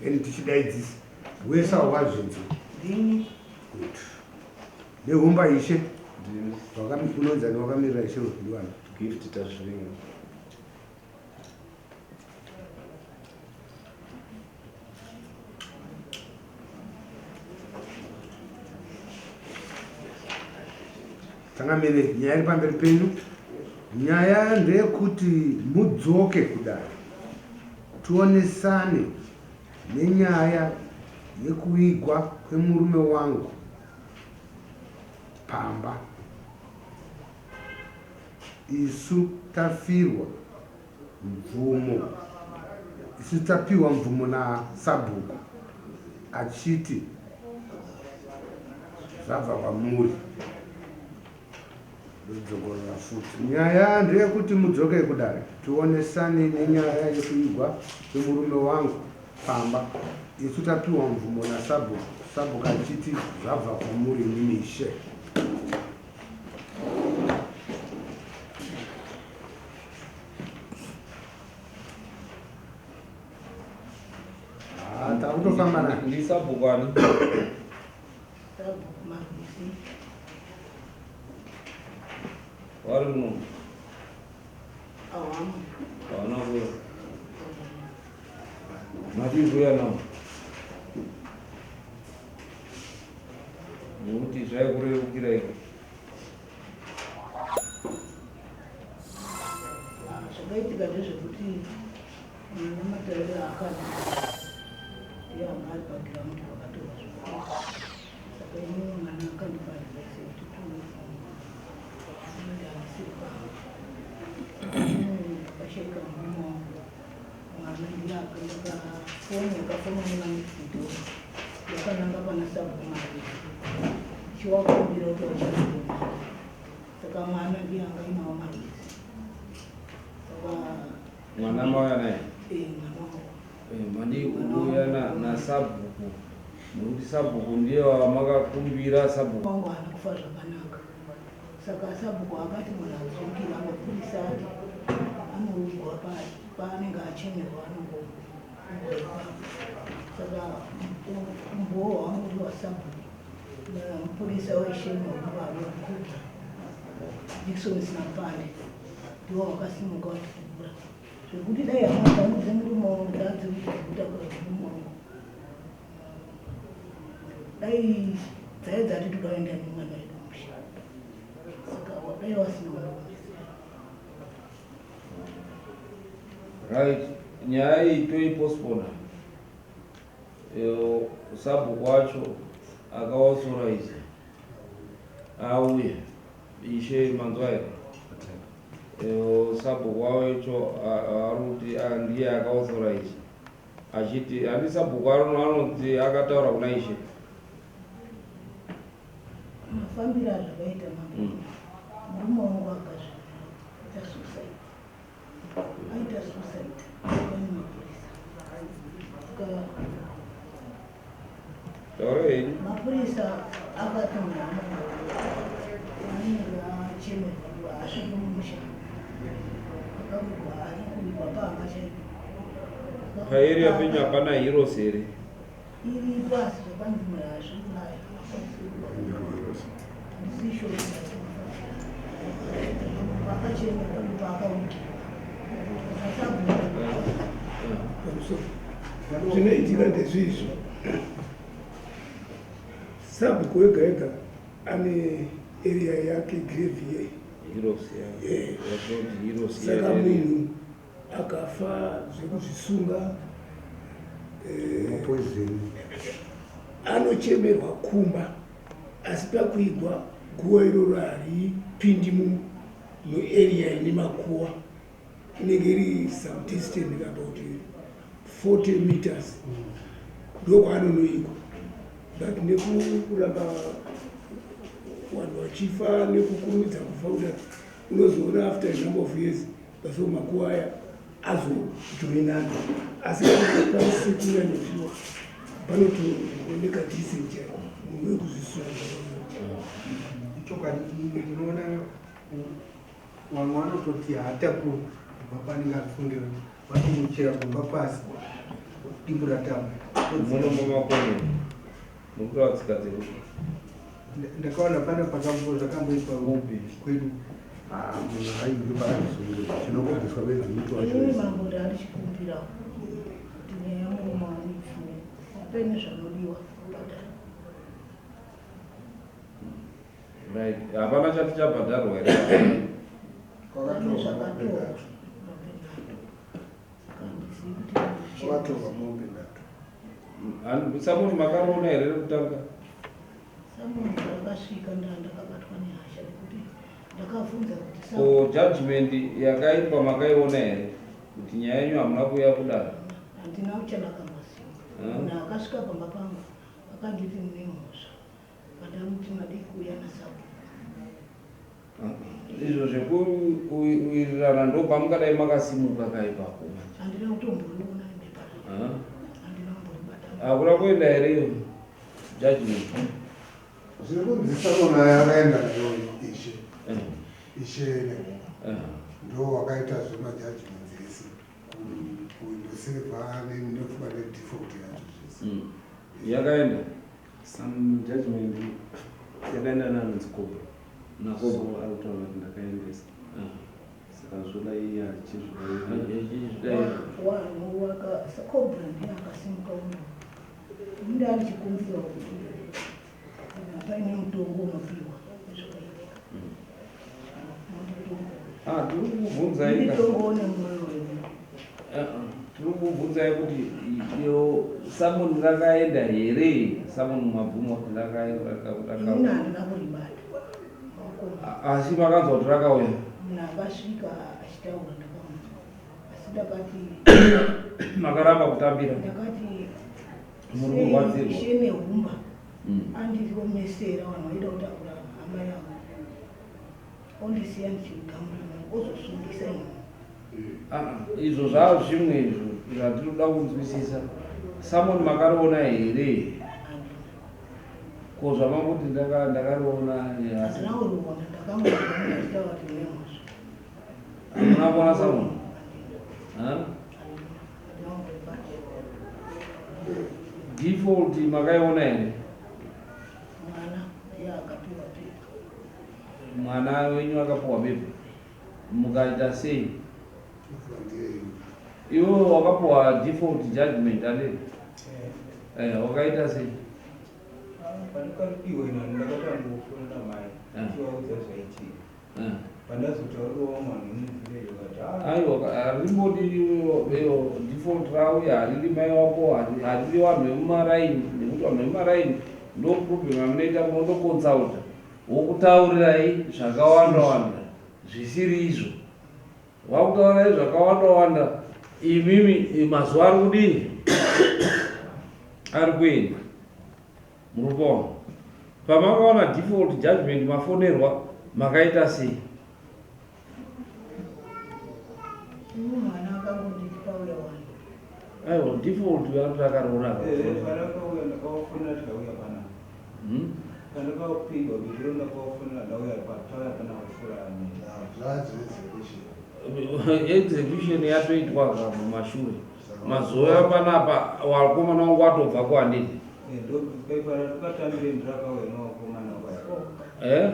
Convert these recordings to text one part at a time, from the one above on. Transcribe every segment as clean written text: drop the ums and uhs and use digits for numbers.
Then tichidaidzisa wese wazvinzwa. Ndini. Good. Nehumba ishe. Ndini. Unonzani wakamirira ishe ndiwani? Gift Tazviringa. Changamire, nyaya iri pamberi penyu. Nyaya ndeyekuti mudzoke kudare tionesane nenyaya yekuigwa kwemurume wangu pamba. Isu tafirwa mvumo, isu tapiwa mvumo nasabhuku achiti zvabva kwamuri. Ndodzokorora futi, nyaya ndeyekuti mudzoke kudare tionesane nenyaya yekuigwa kwemurume wangu pamba. Isu tapiwa mvumo nasabhuku, sabhuku achiti zvabva kwamuri imimi ishe. Ah, takutofamba na Ndisabhuku ani? Sabhuku Marwisi. Vari muno. Awamu. Hawana kuuya. Madii kuuya nawo? Nekuti zvaikurerukira iwe. Ah, zvakaitika ndezvekuti mwana matauriro aakati ndiye anga ari pagiraundi pakatorwa zvokuti saka inini mwana akandipa advice yekuti tuufoni ndi handisiri pamba ndakashaika murume wangu mwana ndiye akandaka foni yakafona nemanextdoor yakananga pana sabhuku Marwisi ichiwakumbira kuti vachengete mwana saka mwana ndiye anga ainawo Marwisi saka Mwana mauya naye? Eh, mwana wangu. Eh, madii kuuya nasabhuku nekuti sabhuku ndiye wamakakumbira sabhuku. Wangu haana kufa zvakanaka saka sabhuku akati munhu adzokera mapurisa ati anougwa paanenge achemerwa anongougwa ipapo saka umbowo hwangu uri wasabhuku namupurisa weshema wekubva Dickson Sinapande ndiwo wakasimuka wachikura zvekuti dai hama dzangu dzemurume wangu ndadziri kutakura murume wangu dai dzaive dzati toda kuenda nemwana wedu musha saka dai wasina wandikomesera. Right, nyaya iyi toipospona. Sabhuku wacho akaauthorize auye. Ishe manzwa here? Sabhuku wacho ari kuti ndiye akaauthorize achiti handi sabhuku anonzi akataura kuna ishe. Mafambiro azvakaita mambo murume wangu akazviita suicide aita suicide pane mapurisa saka Taura henyu. Mapurisa akati munhu anenge achemerwa haasviki mumusha akavigwa haana kuvigwa pamba chaipo. Paarea penyu hapana heroes here? Iripo asi zvakanzi munhu haasviki nayo handisi sure akachemerwa ndopaakavigwa. Zvinoitika ndezvizvi, sabhuku wega wega ane area yake grave ye saka munhu akafa zvekuzvisunga anochemerwa kumba asi pakuigwa guva iroro haripindi muarea ine makuwa inenge iri some distance about 40 meters ndokwaanonoikwa but nekuramba vanhu vachifa nekukurumidza kufa kudai unozoona after a number of years baso makuwa aya azojoinana asi kana pasi kunyanyofiwa panotooneka decent chaiko munhu wekuzvisunga. Ichokwadi ndinoona Vamwe vanototi haatakuri kubva paanenge asungira, vanomuchera gomba pasi. Dimburatamba. Muno mumakomo murikutaura tsika dzekupi? Ndakaona pane pakambo zvakamboitwa Kupi? kwedu. Ah, munhu haigwi paazvisungirwa chinongobviswa bedzi muti wacho Inini wese. mambo ndandichikumbirawo kuti nyaya murume wangu ipfuure, paine zvanodiwa kubhadhara. Right, hapana chati chabhadharwa here? Pane Kwakatorwa zvakatorwa mombe nhatu. mombe nhatu, saka handizivi kuti Kwakatorwa mombe nhatu. Samoni makaroona here rekutanga? Samoni akasvika ndaa ndakabatwa nehasha nekuti ndakabvunza kuti Ko judgment yakaitwa makaiona here kuti nyaya yenyu hamuna kuuya kudaro? Handina kuchandakamboziva. Munhu akasvika pamba pangu akanditi ndine mhosva, pandamuti madii kuuya nasabhuku. Izvo zvekuwirirana ndopamungadai makasimuka kaipapo manje. Handina kutomboriona bepa racho. Ah? Handina kumboribata. Hakuna kuenda here iyo judgment? Zviri kunzi Samoni aya akaenda nayo ishe. Ishe Nehuma. Ndo wakaita zvemajudgments ese. Kundosevha nekuba nedefault yacho zvese. Yakaenda? Some judgment yakaenda naanonzi Cobra. NaCobra. So ari kutaura kuti ndakaendesa. Saka zvoda iye achizvidaira. Wanhu Cobra ndiye akasimuka uno. Ini ndandichikumbirawo kuti kana paine mutongo unopiwa nezvakaitika. Mutongo. Ah, tiri kukubvunzai ka. Mitongo nemwoyo wenyu. Tiri kukubvunzai kuti iyo samoni rakaenda here? Samoni mabvumo kuti Inini rakauya. handina kuribata. Maoko. Asi makanzwa kuti rakauya? Munhu akasvika achitaura ndakamunzwa. Asi ndakati Makaramba kutambira. Ndakati Muri sei kurwadzirwa. Ishe Nehumba andiomesera vanhu vaida kutakura hama yangu. Ondisiya ndichiviga murume ozosungisa ini. Ah, izvo zvava zvimwe izvo zvatinoda kunzwisisa. Samoni makariona here? Ko zvamakuti ndakariona asi Handina kuriona, ndakangonzwa munhu achitaura kuti ndine mhosva. Hamuna kuona samoni? Ah? Handina kumboribata. Default makaiona here? Mwana ndiye akapiwa pepa. Mwana wenyu akapiwa bepa. Mukaita sei? Iwe wakapiwa default judgment ane? Wakaita sei? Pandakaripiwa ina ndakatangofonera mai ndichivaudza zvaitika. Pandazotaurirawo vanhu vemuvillage vakati ah, Aiwa, harimbodi iyo default rauya, haridi mai wako, haridi vanhu vemumaraini, nekuti vanhu vemumaraini ndo problem yamunoita, munondoconsulta wokutaurirai zvakawanda wanda zvisiri izvo. Vakutaurirai zvakawanda wanda, imimi mazuva ari kudii? Ari kuenda. Muri kuona? Pamakaona default judgment mafonerwa makaita sei? Ini mwana akangonditi pauya wanhu. Aiwa, default yatakariona. Pandakauya ndakavafonera tikauya panapa. Pandakapigwa bhiro ndakavafonera ndauya tauya panapa titora Execution yatoitwa ka mumashure. Mazuva panapa vakomana vangu watobva kuhandidi. Bepa randakatambira ndirakauya nevakomana vaya.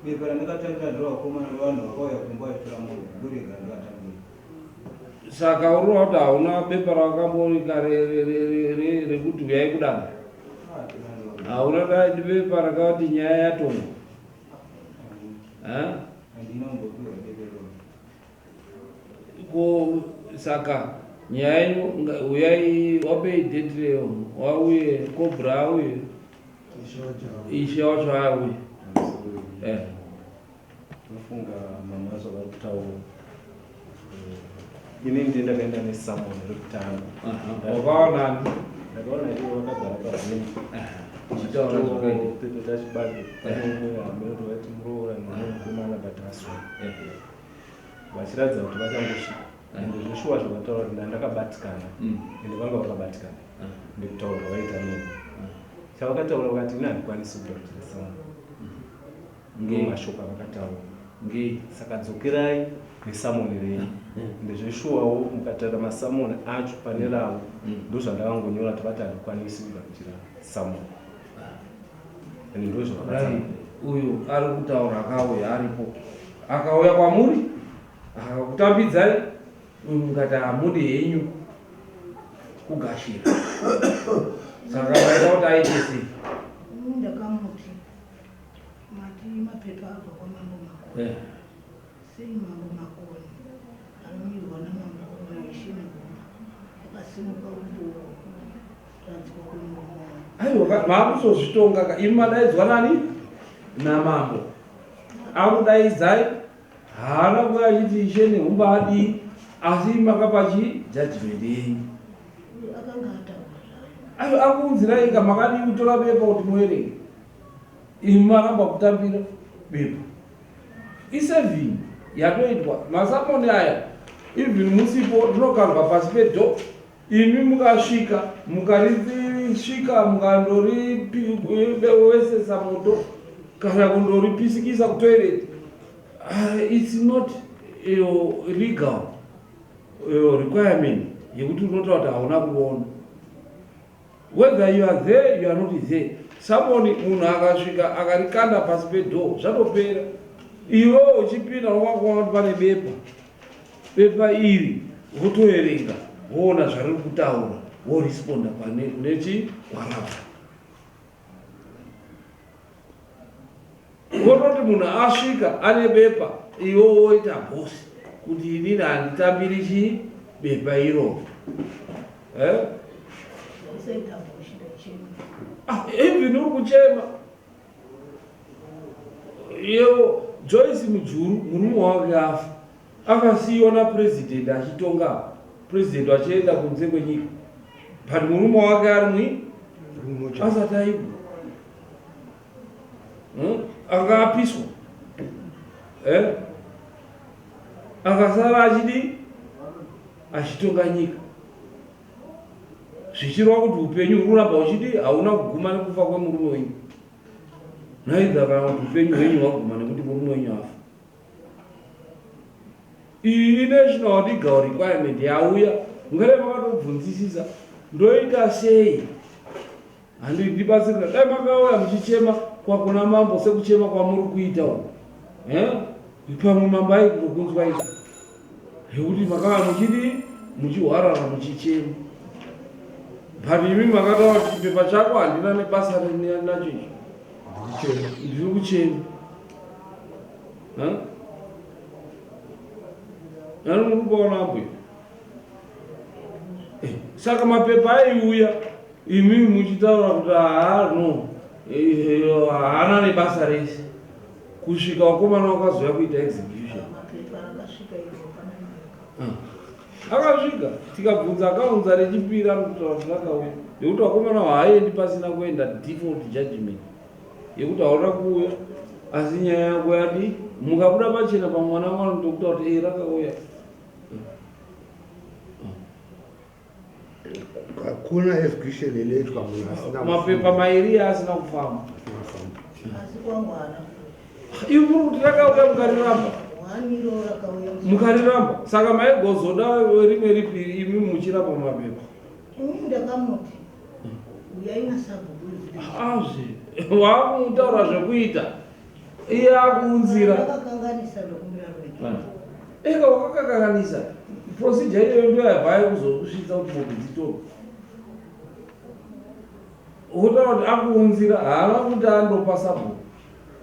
Bepa randakatambira nderevakomana vanhu vakauya kumba vachitora mombe, ndorega randakatambira. Saka uri kuti hauna bepa rawakamborika rekuti uyai kudare? Hauna bepa rakati nyaya yatongwa? Handina kumbopiwa bepa iroro. Ko saka nyaya yenyu uyai wapei date reyo wauye Cobra auye ishe wacho auye. Ndofunga mama zvavari kutaura. Ini ndiye ndakaenda nesummon rekutanga. Wakaonani? Ndakaona ivo vakagara paroom. Uchitaura zvakaita. Pepeta chibage. Pane umwe amene vati muroora nemumwe mukomana but aswa. Vachiratidza kuti vachangosvika. Ende zveshuwa zvavataura kuti ndandakabatikana. Ende vanga vakabatikana. Ndikutaura zvavaita neni. Chavakataura vakati ini handikwanisi kugamuchira summon. Ndo mashoko avakataura. Ngei? Saka dzokerai nesamoni renyu. Ende zveshuwawo mukatarira masamoni acho pane ravo ndozvandakangonyora kuti vati handikwanisi kugamuchira samoni. Ende ndozvavakatsanangura. Uyu ari kutaura akauya aripo. Akauya kwamuri akakutambidzai mukati hamudi henyu kugashira. Saka maida kuti aite sei? Ndakamuti mati mapepa abva kwamambo Makoni. Sei mambo Makoni anomirwa namambo naishe Negomba akasimuka kundoradzikwa kwemurume wangu? Aiwa, maakuzozvitonga ka imi madaidzwa nani? Namambo. Akudaidzai haana kuuya achiti ishe Nehumba adii asi imi makapa chii judgment yenyu. Akanga ataura zvayo. Aiwa akuunzirai ka makadii kutora bepa kuti muverenge? Imi maramba kutambira bepa. Isevhini yatoitwa masamoni aya even musipo rinokandwa pasi pedo imi mukasvika mukarisvika mukandoriwesesa moto kana kundoripisikisa kutoilet it's not legal requirement yekuti unotaura kuti hauna kuona. Whether you are there, you are not there. Someone munhu akasvika akarikanda pasi pedoor zvatopera. Iwe uchipinda unokuona kuti pane bepa. Bepa iri wotoverenga woona zvariri kutaura woresponda pane nechi kwarabva. Wototi munhu asvika ane bepa iwe woita boss kuti inini handitambiri chii bepa iroro. Eh? Ah, even uri kuchema yewo Joyce Mujuru murume wake afa akasiyiwa napresident achitonga president achienda kunze kwenyika but murume wake ari mwi asati aigwa Anga apiswa eh? Akasara achidii achitonga nyika zvichireva kuti upenyu huri kuramba uchidii hauna kuguma nekufa kwemurume wenyu naidha kana kuti upenyu hwenyu hwaguma nekuti murume wenyu afa. Iyi inational legal requirement yauya mungade makatobvunzisisa ndoita sei Handibatsirika dai makauya muchichema kwakuna mambo sekuchema kwamuri kuita uku eh? Pamwe mambo aikutokunzwa izvi zvekuti makauya muchidii muchihwarara muchichema but imi makataura kuti chipepa chako handina nebasa nacho icho ndiri kuchema nani muri kupaona ambuya eh, saka mapepa aiuya Imi muchitaura kuti haa no eh, haana nebasa rese kusvika vakomana vakazouya kuita execution. Ah. Akasvika tikabvunza akaunza rechipiri anotaura kuti rakauya nekuti vakomana haaendi pasina kuenda default judgment yekuti hauna kuuya asi nyaya yako yadii mukabuda pachena pamwana wangu anotokutaura kuti e rakauya. Hakuna execution inoitwa munhu asina mapepa mairi asina kufamba. Asi kwangu haana. Imi muri kuti rakauya mukariramba. Mukariramba. Saka maigozoda rimwe ripi imi muchiramba mapepa? Ini ndakamuti uyai nasabhuku. Azve. Wakumutaura zvekuita. Iye akuunzira. Ndakakanganisa ndokumbira ruregerero. Eka wakakakanganisa. Procedure iyoyo ndiyo yabva yakuzokusvitsa kuti mombe dzitorwe. Wotaura kuti akuunzira haana kuti andopa sabhuku.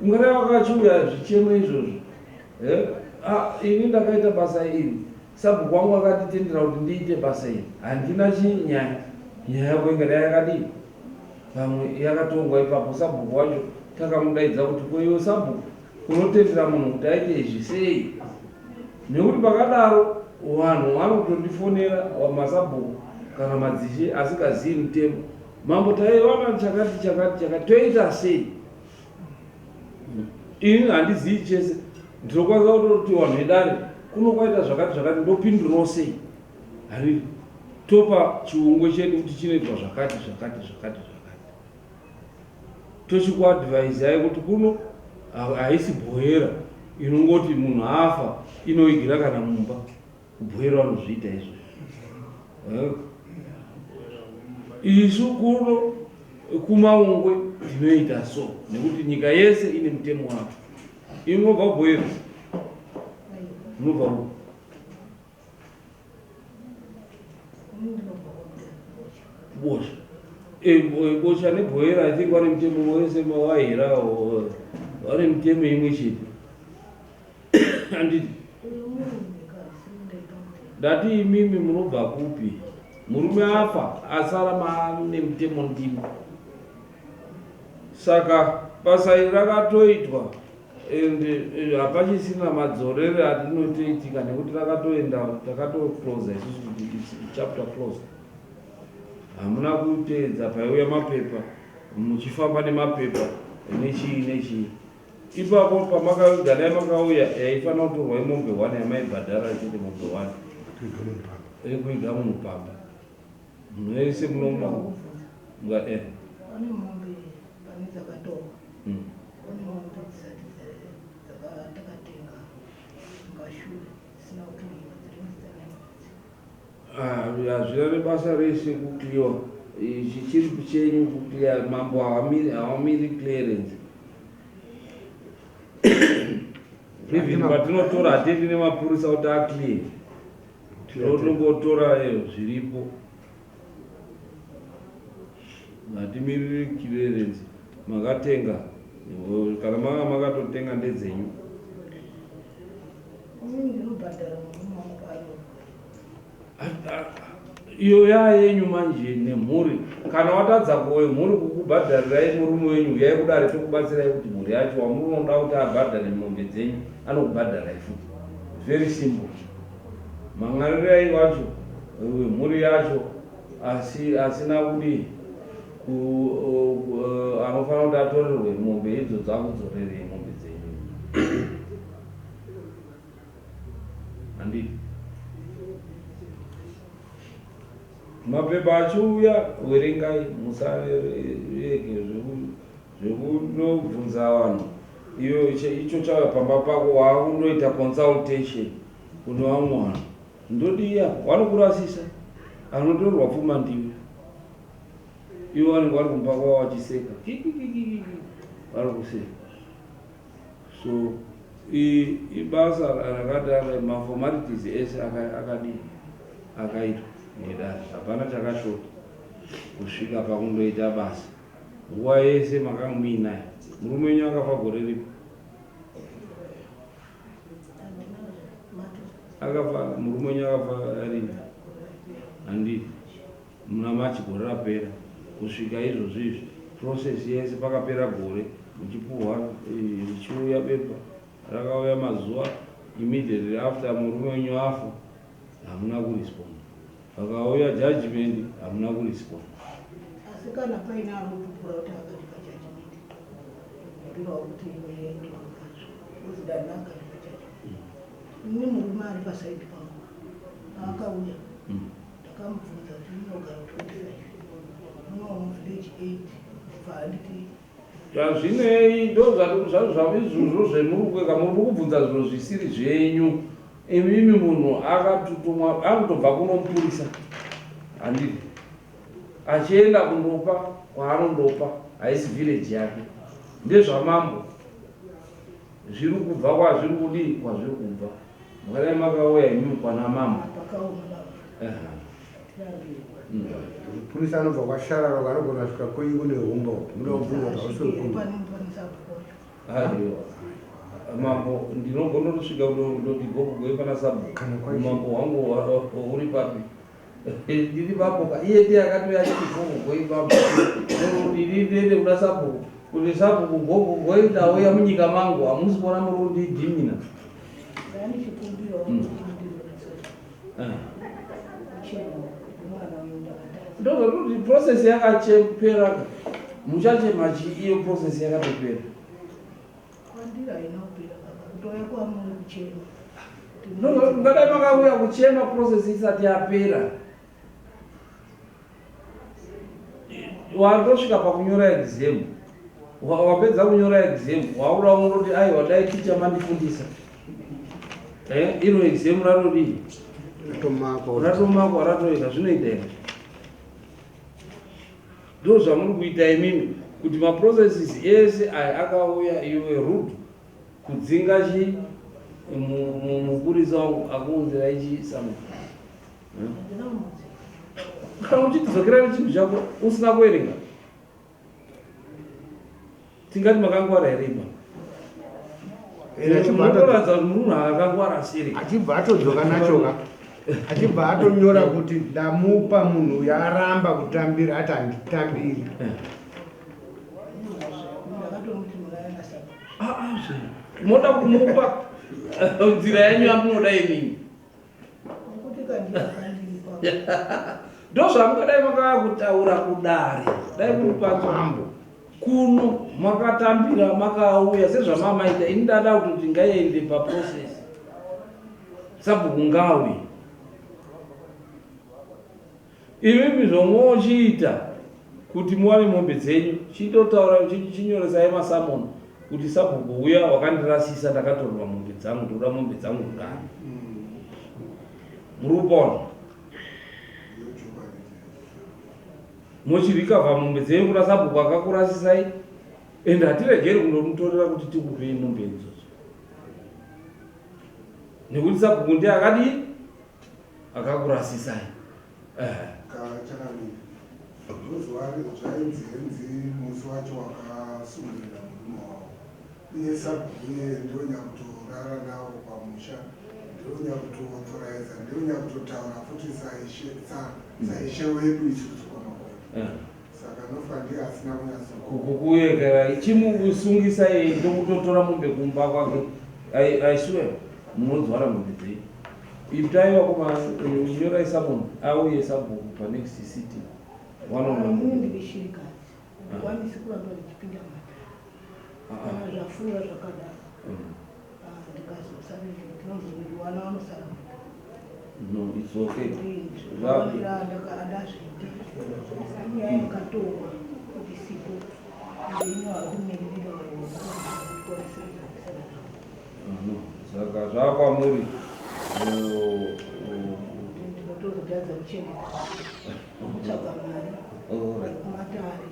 Ungadai wakachiuya zvichemo izvozvo. Eh? Ah, ini ndakaita basa iri. Sabhuku wangu akanditendera kuti ndiite basa iri. Handina chinyaya. Nyaya yako ingadai yakadii? Pamwe yakatongwa ipapo sabhuku wacho takamudaidza kuti ko iwe sabhuku unotendera munhu kuti aite izvi sei? Nekuti pakadaro vanhu vanotondifonera masabhuku kana madzishe asingazivi mutemo. Mambo taiwana chakati chakati chakati toita sei? Ini handizivi chese ndinokwanisa kutoti vanhu vedare kuno kwaita zvakati zvakati ndopindurawo sei? Hari topa chiungwe chedu kuti chinoitwa zvakati zvakati zvakati zvakati tochikuadvaizai kuti kuno haisi bhoera. inongoti munhu afa inoigira kana mumba. Kubhoera vanozviita izvo. Eh? Isu kuno kumaungwe tinoita so nekuti nyika yese ine mutemo wacho. Inobva kubhoera. Unobva ku Bosha. Eh, Bosha nebhoera I think vane mutemo wese wahera vane mitemo imwe chete. Handiti ndati imimi munobva kupi? Murume afa asara maane mutemo ndimi. Saka basa iri rakatoitwa and eh, hapachisina madzorere atinotoitika nekuti rakatoenda takatoclosa isusu kuti it's chapter closed. Hamuna kuteedza paiuya mapepa muchifamba nemapepa nechii nechii. Ipapo pamakaviga dai makauya yaifanira kutorwa imombe one yamaibhadhara chete mombe one yekuiga munhu pamba munhu wese munomu nga eh. Pane mombe pane dzakatorwa hmm. Pane mombe dzisati dzakatakatenga mumashure dzisina kukliwa dziri muzita nemukadzi. Ah, hazvina nebasa rese kukliwa ichi chiri chenyu kukliya mambo hawamiri clearance even patinotora hatiendi nemapurisa kuti aclear tinotongotora eh, zviripo hatimiriri clearance makatenga kana manga makatotenga ndedzenyu Iyo yayenyu manje nemhuri kana watadza wemhuri kukubhadharirai murume wenyu huyai kudare tokubatsirai kuti mhuri yacho wamunoda kuti abhadhare mombe dzenyu anokubhadharai futi very simple mang'arirai wacho wemhuri yacho asi asina kudii ku uh, anofanira kuti atorerwe mombe idzo dzakudzorerei mombe dzenyu Handiti mapepa achiuya verengai musarege zvekundobvunza vanhu iyo icho chauya pamba pako waakundoita consultation kune vamwe vanhu ndodiya vanokurasisa anotorwa pfuma ndiwe ivo vanenge vari kumba kwavo vachiseka kikikikiki vari kuseka So ibasa rakadaro maformalities ese akadii akaitwa nedare hapana chakashota kusvika pakundoita basa nguva yese makanga muinayo murume wenyu akafa gore ripi akafa murume wenyu akafa rini handiti Muna March gore rapera kusvika izvozvi izvi process yese pakapera gore muchipuhwa eh, richiuya bepa rakauya mazuva immediately after murume wenyu afa hamuna kurespond pakauya judgment hamuna kurespond asi kana paine anopupura kuti akatipa judgment ndinokumbirawo kuti iwe uzidana akatipa judgment ini murume ari pasaidi pangu paakauya mm. Ndakamubvunza kuti munogara 25 muno muvillage 8 ndobva anditi Zvazvinei ndozvaizvozvo zvemuri kueka muri kubvunza zviro zvisiri zvenyu imimi munhu akatutumwa akutobva kuno mupurisa handiti achienda kundopa kwaanondopa haisi village yake ndezvamambo zviri kubva kwazviri kudii kwazviri kubva Mukadai makauya imimi kwana mambo. Mupurisa anobva kwasharara anogona kusvika kwenyu kune humba muda kubvunza kuti hausi wekuno. Aiwa. Mambo ndinogona kusvika kundoti gogo pana sabhuku. Mambo hwangu uri papi? Ndiri papo ka iye ndiye akatouya achiti gogo ipapo. Ndiri ndiende kuna sabhuku. Kuti sabhuku gogo goi ndauya munyika mangu hamusi kuona muri kundidhimina. Ndozvakuti process yakachepera muchachema chii iyo process yakatopera. Kwandiri haina kupera baba kutouya kwamuri kuchema. Ungadai makauya kuchema process isati yapera. Watosvika pakunyora exam. Wapedza kunyora exam wakuda kundoti aiwa dai ticha mandifundisa. Eh, iro exam ratodii? Ratomakwa. Ratomakwa ratoita zvinoita here? Ndo zvamuri kuita imimi kuti maprocesses ese aya akauya iwe rude kudzinga chi mupurisa wangu akuunzirai chi samwe. Kana uchitidzokera nechinhu chako usina kuverenga tingati makangwara here ipa unotoratidza kuti munhu akangwara siri achibva atodzoka nachoka achibva atonyora kuti ndamupa munhu uyo aramba kutambira ati handitambiri eh. Ah, ah, moda kumupa nzira yenyu yamunoda imini Ndozvamungadai makava kutaura kudare dai muri pamambo kuno makatambira makauya sezvamamaita ini ndada kutoti ngaiende paprocess sabhuku ngauye imimi zvomwochiita kuti muwane mombe dzenyu chitotaura chinyoresai masamoni kuti sabhuku uya wakandirasisa ndakatorerwa mombe dzangu ndoda mombe dzangu kudaro muri kupona mochirikavha mombe dzenyu kuna sabhuku akakurasisai and hatiregeri kundomutorera kuti tikupei mombe idzodzo nekuti sabhuku ndiye akadii akakurasisai eh. Chakamira zvainzi henzi musi wacho wakasungirira murume wavo uye sabhuku iye ndonyakutorara nawo pamusha ndonyakutoauthoriza ndonyakutotaura futi saishe saishe wedu isusu kwamakore eh. saka nofa ndiye asina kunyatsokukuekera ichimusungisa iye ndokutotora mombe kumba kwake i swear munodzwara mombe dzenyu Itai vakoma nyorai summon auye sabhuku pa next city. One on one. Ini ndiri shirikadzi. Handikwanisi kuramba ndichipinda matare. Kana zvapfuura zvakadaro. Ah, ndikazosara ndinozondiwana vanosara voga. No, it's okay. Zvapera ndazviita. Nyaya yakatongwa kuti sipo. Ndino akumiririra vanhu vakwanise kugarisana navo. Saka zvakwamuri ndinotozotadza kuchengeta kutsvaga mari kumatare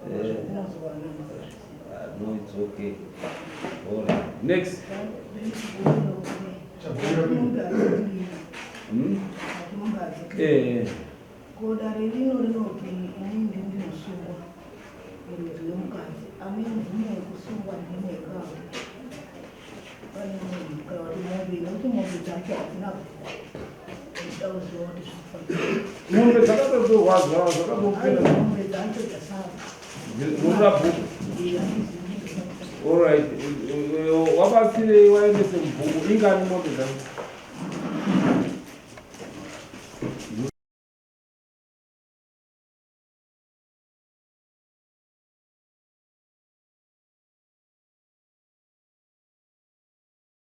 zvandinozowana ah, no it's okay all right next hmm? Eh. Ko dare rino rinoti ini ndini ndinosungwa muridzi wemukadzi ane mvumo yekusungwa ndini ega pane munhu kana kuti mombe nekuti mombe dzacho hadzina kuda kuziva kuti zvinofamba mombe dzakatotorwa zvakatopera mombe dzacho dzasara munoda bhuku Alright, wabatsirei waendese mubhuku ingani mombe dzacho?